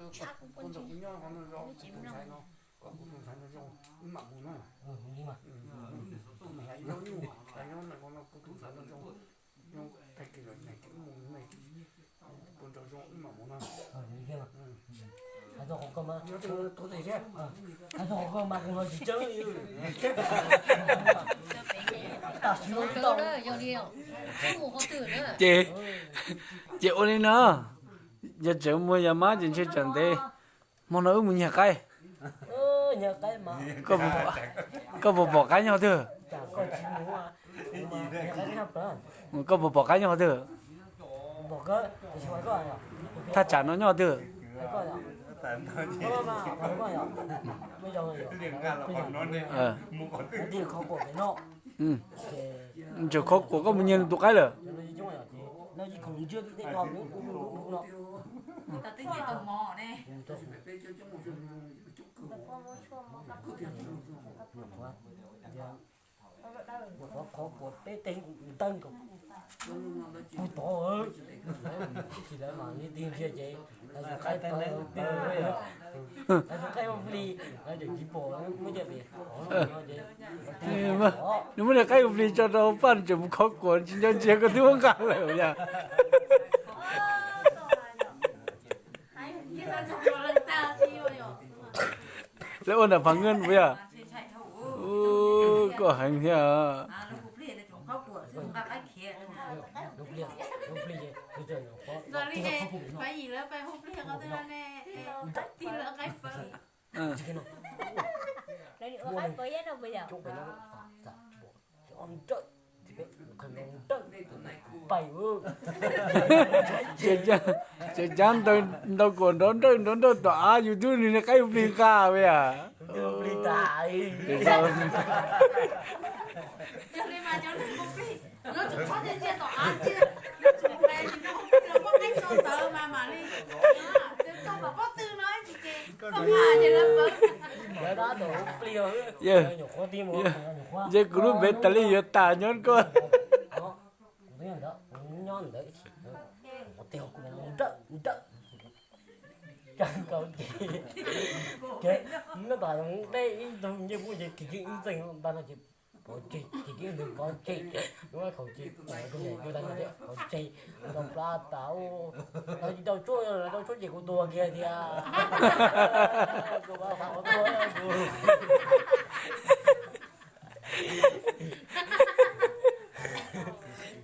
Koj nrog kuv nyob qhov no, kuv tus ntxhais no, koj kuv tus ntxhais no zoo, wb mam mus na. Hlais nyob, hlais nyob no, kuv tus ntxhais no zoo, zoo tag kis lawm, tag kis wb mus, tag kis kuv nrog zoo wb mam mus na. Nyob twg tuav tes thiab. Ces, ces ua li no, yog tseem muaj yog mab ces ntshe tsam ntev. Hmo no wb mus nyiag qaib. Koj puas pom qaib nyob twg? Koj puas pom qaib nyob twg? Thaj tsam no nyob twg? Ntsaum khov kuam koj mus nyiag tus qaib lawm. Qhov kuam peb teg ntawd nkaus. Kuv tod, tsis lawv mam li tig ntsia ces lawv tus qaib pawg pawg, lawv tus qaib ua plig, lawv tseem tsis pom muab coj pem. Nws muab niag qaib ua plig tso rau hauv paj tseem mus khov kuam tsis nco ntsia koj twb muab nqa lawm yom. Lawv ua nram Phav Nkeej puas yog? Koj heev thiab. Tseem cav ntawd ntau kuam nrov nrawj nrov nrawj tom av, yus twb nws niag qaib ua plig nqa yom. Ntshe kuv lub npe tas li yuav tas nyob koj. Nyob tas deb ib tug ncej muab ces kis kiv ib txeeg nta no ces pov tseg, kis kiv ntawd pov tseg, lub khaum ces pov rau ntawd pov tseg, rau plab tas. Lawv tsis tau tshuaj, lawv tau tshuaj ces kuv tuag kiag tiag.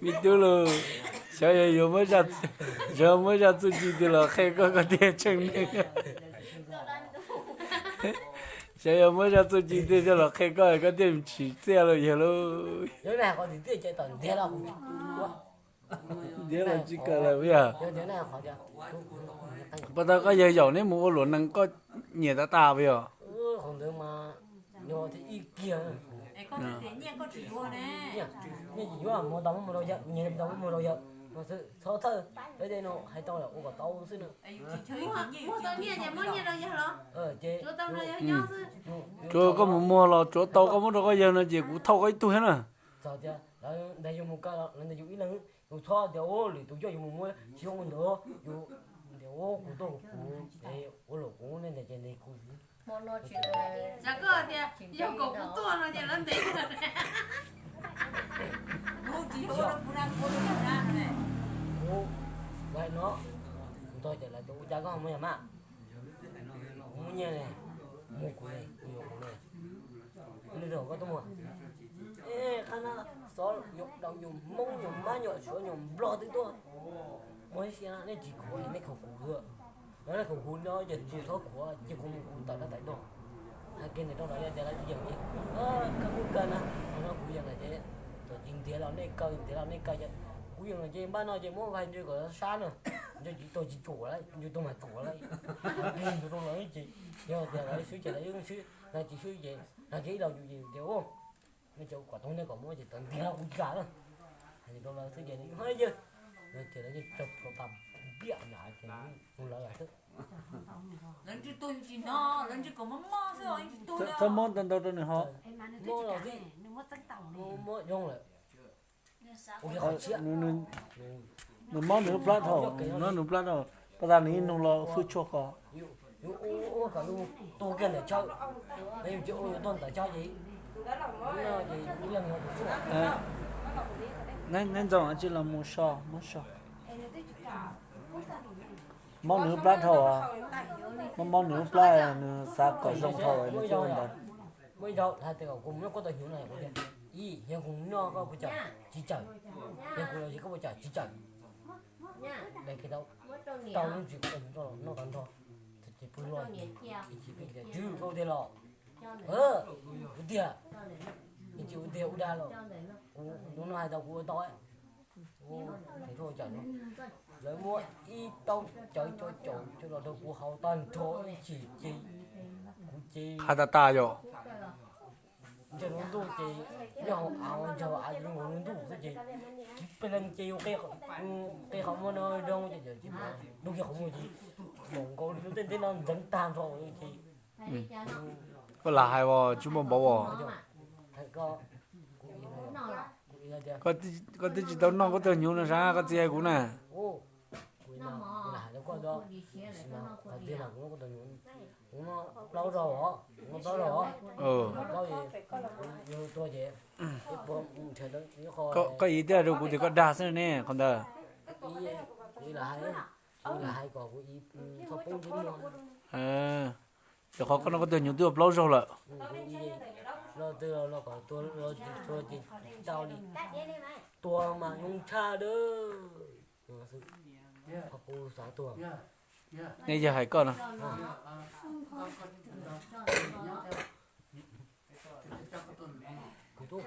Me tub los, xyov yog yuav muab, xyov muab zaj txuj ci twg los qhia koj, koj thiaj tsheej neeg. Xyov yog muab zaj txuj ci twg coj los qhia koj, koj thiaj tsim txiaj los yog lauj. Ntiav los tsis kawm lawm puas yog? Puas tau koj yawg yaum neb mus ua luam nees koj nyiam tas tas puas yog? Tsuav koj mus muag los tsuav tau koj muab rau koj yawg no ces kuv thauj koj ib tug thiab na. Txog tias lawv ntes yus mus kaw, lawv ntes yus ib leeg, yus txhob tias ua lwm tus coj yus mus muab tsis zoo ntawd, yus tias ua kuv tuaj kuv, ua luam kuv ne ces ntes kuv. Txawm koj tias yog kom kuv tuaj no ces lawv ntes. Kuv, lawv no, kuv txog ces lawv tias ua cas koj muaj yam mas, kuv muaj nyiaj ne, muag kuv ne, kuv yuav kuv ne. Nws rau koj tuaj muag. Qhab na, xov nyuam daus nyuam Hmoob nyuam mab nyuam suav nyuam Nplog twb tuaj. Muaj ib sia nej tsis khuav nej khaum kuv, nej khaum kuv no ces kuv txhob khuav ces kuv mus kuv tawm rau tawm no. Hais kiag ntawm rau lawv tias lawv tsis yeem ces kawg kuj kawg na, no kuv yeem lawm ces txawm tsis ntiav los nej kaw, ntiav los nej kaw ces kuv yeem lawm ces npaj no ces muab hais ntsws kom sab na. Ntsws tsis tuag tsis tsuam lawm, ntsws tuag mas tsuam lawm. Hais kiag ntawd rau lawv ces yog tias lawv swb ces lawv swb, lawv tsis swb ces hais kiag ib los yus ces tias nej cov kom tau nej kom muab ces tawm ntiav los kuv zam na. Hais rau lawv xwb ces yawg, ces lawv yeej tso tas npiam na ces mus lawv xwb. Txhob muab ntau ntau rau nws ho. Muab los xwb, muab zoo lawm. Nws mob nws lub plab dhau, mob nws plab dhau. Koj tas nws ib nug los hwj tshuaj ko. Yus ua kom yus tu kiag ntawm chaw, yus tsis ua yus tuag ntawm chaw ces, ces yus leeg no tus xwb. Neb ntxoov tsis los mus so, muab so. Mob nws lub plab dhau, mob mob nws lub plab, nws xav kom zoo dhau nws thiaj ua ntawd. Muaj ib zaug hais tias kom kuv muab koj tau hnyuv no, kuv tias, ib, yog kuv noj koj puas cawm? Tsis cawm. Yog kuv los yog koj puas cawm? Tsis cawm. Tau, tau lub ntsis kuv noj tag nrho, ces pw loj, ib chim peb tias, Tswv, koj ua tiag los? Ua tiag. Ib chim ua tiag ua dag los? Kuv tus no hais tias kuv ua tau. Lawv muab ib taub cawv cov caum coj los rau kuv haus tag nrho ib chim ces kuv ces qhab tag tag yom. Ntsawg lub ntuj ces nyob hauv av, ntsawg hauv av zoo nkaus lub ntuj xwb ces peb leeg ces yus qe qhov muag no zoo ces lub kiag qhov muag ces npaum nkaus li lub ntiaj teb no ntxeev tag nrho ces Koj lam hais as, tsis muaj npaum as. Koj twb tsis tau noj koj tug hnyuv no sav, koj txiv hais kuv na. Koj ib tiag rau kuv tias koj dag xwb ne, qhov ntawd. Ces qhov koj noj koj tug hnyuv twb ua plaub zaug lawm. Tua mas zoo tshaj dawb. Nej yog hais koj no. Kuv tuaj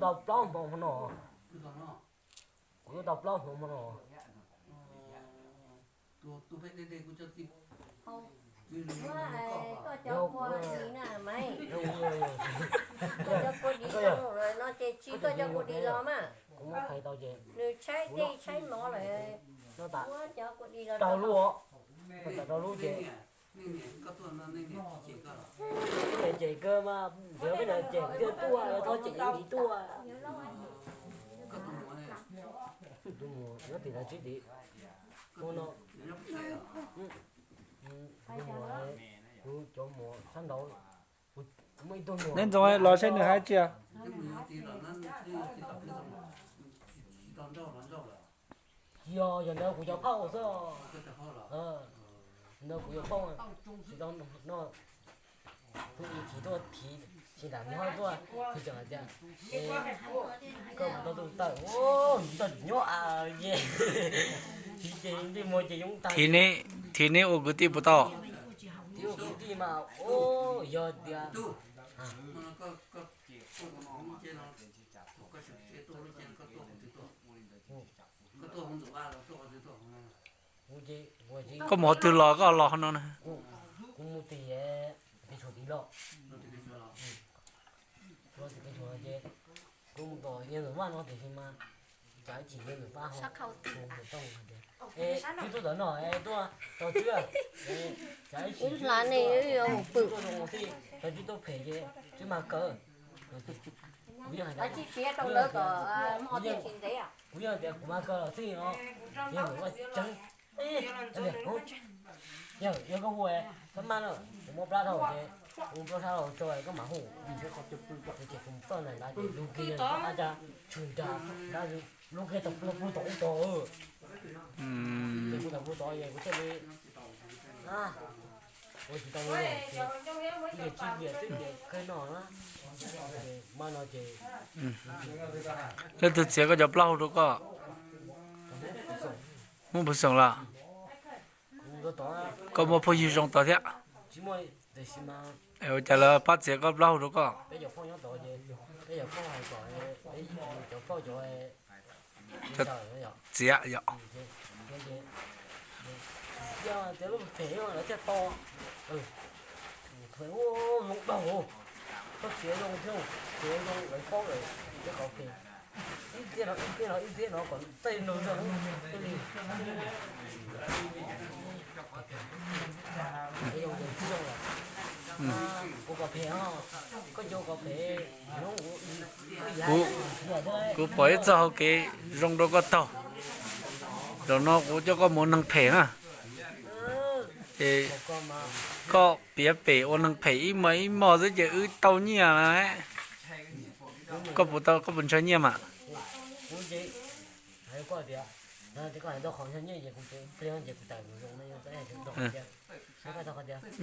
tau plaub hmo no. Kuv tuaj tau plaub hmo no. Koj cov kua dis na, Maiv. Koj cov kua dis no ces tsis koj cov kua dis los mas. Nws tshaib dej tshaib mov lawm. Muab cov kua dis los rau lub, rau lub ces cem kawg mas, ntiav peb no cem thiaj tuaj, txhob cem yeej tsis tuaj. Tus muam nyob tim no tsib tim. Tus muam, kuv cov muam sab nraud, muaj ib tug muam. Neb ntxoov los saib nws hais tsi. Yog, yog ntawd kuv cov phauj xwb. Ntawd kuv cov phauj, tsis tau noj, tus ib chim tuaj thiv, tsis nram nyob tuaj, kuv tseem hais tias, koj mus tau tus tawm, yus tsis nyob a, ces thiv ces ntsej muag ces yoob tag. Thiv neb ua kwv tij puas tau? Thiv ua kwv tij mas, yog tias Koj mus qhov twg los koj los hov no na? Kuv mus tim Pes Tshuam tid los. Kuv mus tom Yawg Ntxawm Vaj no tiam sis mas cas ib chim Yawg Ntxawm Vaj ho mus tom Tooj hais tias, es twb tuaj tom no es tuaj tos Tswb, cas ib chim Tswb tuaj zoo xij, cas Tswb tuaj phem ces Tswb mag kawg. Kuv yeej hais tias, kuv yeej hais tias kuv mag kawg los xij no, Yawg Ntxawm Vaj ceeb. Yawg, yog koj hu, koj mag no, kuv muab plab dhau ces, kuv muab plab sab laug tso koj mam hu. Ces kuv txoj ntawm ntawd ces lub kiag yawg ntawd qab cas tshwm nrag, lub kiag tau pw tom ub tog. Ces kuv tau pw tod es kuv thiaj li ua tsis tau li, ces ib yam tsis liam twb liam kawg no na. Mas no ces leej twg txiav koj cov plaub hau rau koj? Muaj Phuv Xeem los? Koj muaj phooj ywg zoo tod thiab. Ua cas lawv pab txiav koj plaub hau rau koj? Txiav yom. Kuv, kuv pom ib txoj hau kev zoo rau koj taug. Zaum no kuv coj koj mus ua neeg phem na. Ces koj piav pem ua neeg phem ib hmos ib hmos xwb ces wb tau nyiaj na. Koj puas tau, koj puas ntshaw nyiaj mas?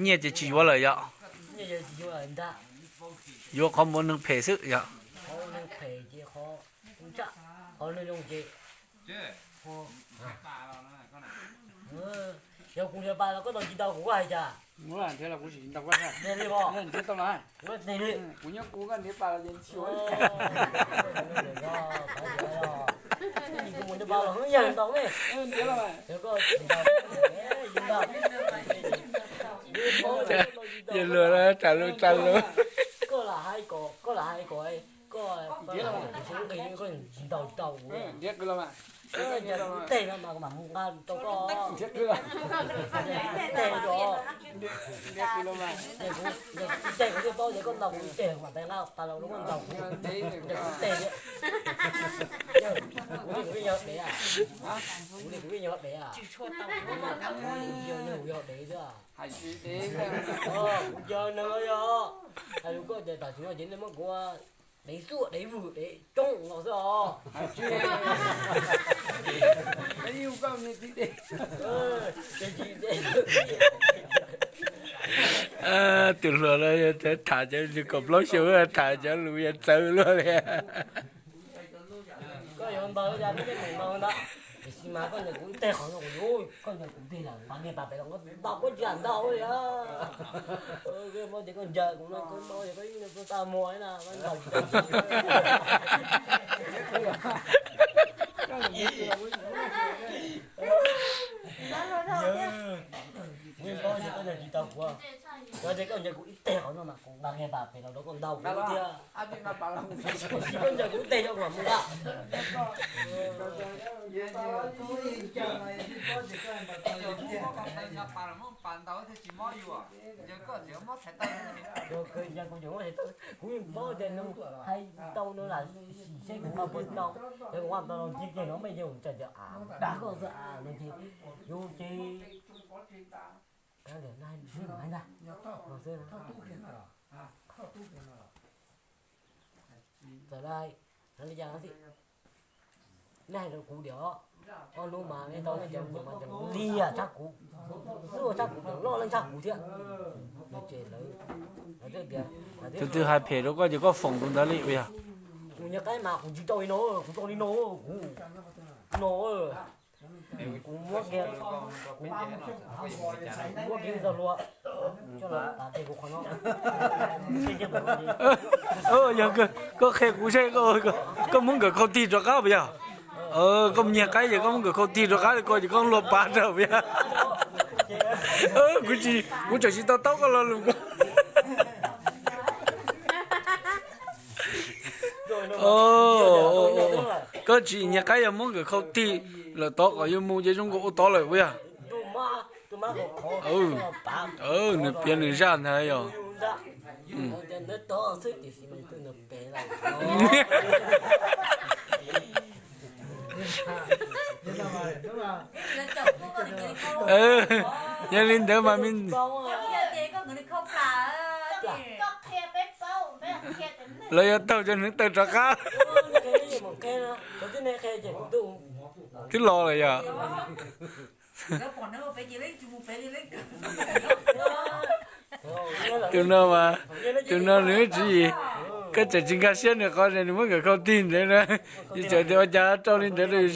Nyiaj ces tsis yuav lawm yom? Yuav qhov mus ua neeg phem xwb yom? Yog kuv nrhiav pas los koj ntaus tsis tau kuv, koj hais cas? Nrhiav los kuv tsis ntaus koj, nrhiav tau los. Kuv nyob kuv, koj nrhiav pas los ces tsis ua. Kuv mus nrhiav pas los yog ntaus ne. Nrhiav los. Yog luag tham lus tag lus. Koj lam hais kom, koj lam hais kom koj, koj tsis ntaus tau kuv. Nrhiav kuv los mas. Nrhiav kuv teg no mas kuv mam mus nqa rau koj. Nrhiav kuv los. Teg rau. Nrhiav kuv los mas. Teg kuv thiaj paub tias koj ntaus kuv teg, kuv mam nqa pas los rau koj ntaus kuv. Nrhiav kuv teg thiab. Kuv li kuv yeej yog dev, kuv li kuv yeej yog dev, kuv yog dev xwb. Kuv yog neeg yog, hais lus koj ces tam sim no ces nej muab kuv dev xuaj dev vwm dev coob los xwb os. Tus hluas no yog tham cov lus kaum plaub xyoo, tham cov lus yog txawv luaj li. Koj yuav ntaus cas koj thiaj mus ntaus ntag. Tiam sis mas koj ncaws kuv ib teg qhov no kuv yuav, koj ncaws kuv tig lawm nqa kiag pas pem los ntaus koj tsis kam ntaus li. Koj paub tias koj ncaws kuv no, koj paub tias koj ib tug tag muag na, koj ntaus tsis tau. Kuv yeej paub tias koj ncaws tsis tau kuv, yog tias koj ncaws kuv ib teg qhov no mas kuv nqa kiag pas pem los rau koj ntaus kuv thiab. Koj ncaws kuv ib teg rau kuv mam mus nqa. Kuv yeej paub tias nws hais tau no lam sim seb kuv nqa puas tau, yog kuv nqa tau los cig ceg no mej yeej mus tsa cov av dag koj xwb no ces yus ces txawm li cas no xij, nej hais rau kuv tias ob hnub mas nej tau nej cov mus mas tseem liam tshaj kuv, xwb ua tshaj kuv, tseem loj leej tshaj kuv thiab. Nws ces lawv, lawv twb tias, tus twg hais phem rau koj ces koj foom tus ntawd li uas yog. Kuv niag qaib mas kuv tsis rau li no, kuv rau li no, kuv no, kuv muab kiag, kuv muab kiag ib txoj hlua coj los tas kiag kuv qhov no. Yog koj qhia kuv seb koj muab nkawm khau tig rov qab puas yog? Koj mus nyiag qaib ces koj muab nkawm khau tig rov qab li ko ces koj hlua pav rau puas yog? Kuv tsis, kuv tseem tsis to taub koj lo lus ko. Koj tsis nyiag qaib yog muab nkawm khau tig lawm tod kom yuav mus ces zoo nkaus ua tod lawm puas yog? Nws piav nws zaj ntag yog. Yog li ntawd mas lawv yuav taug cov hneev taw rov qab. Twb los lawm yog. Tus no mas, tus no nws tswv yim, koj tseem tsis nkag siab nws qhov es nws muab nkawm khau tig ntawd na. Yus tseem tias ua cas rau li ntawd rau yus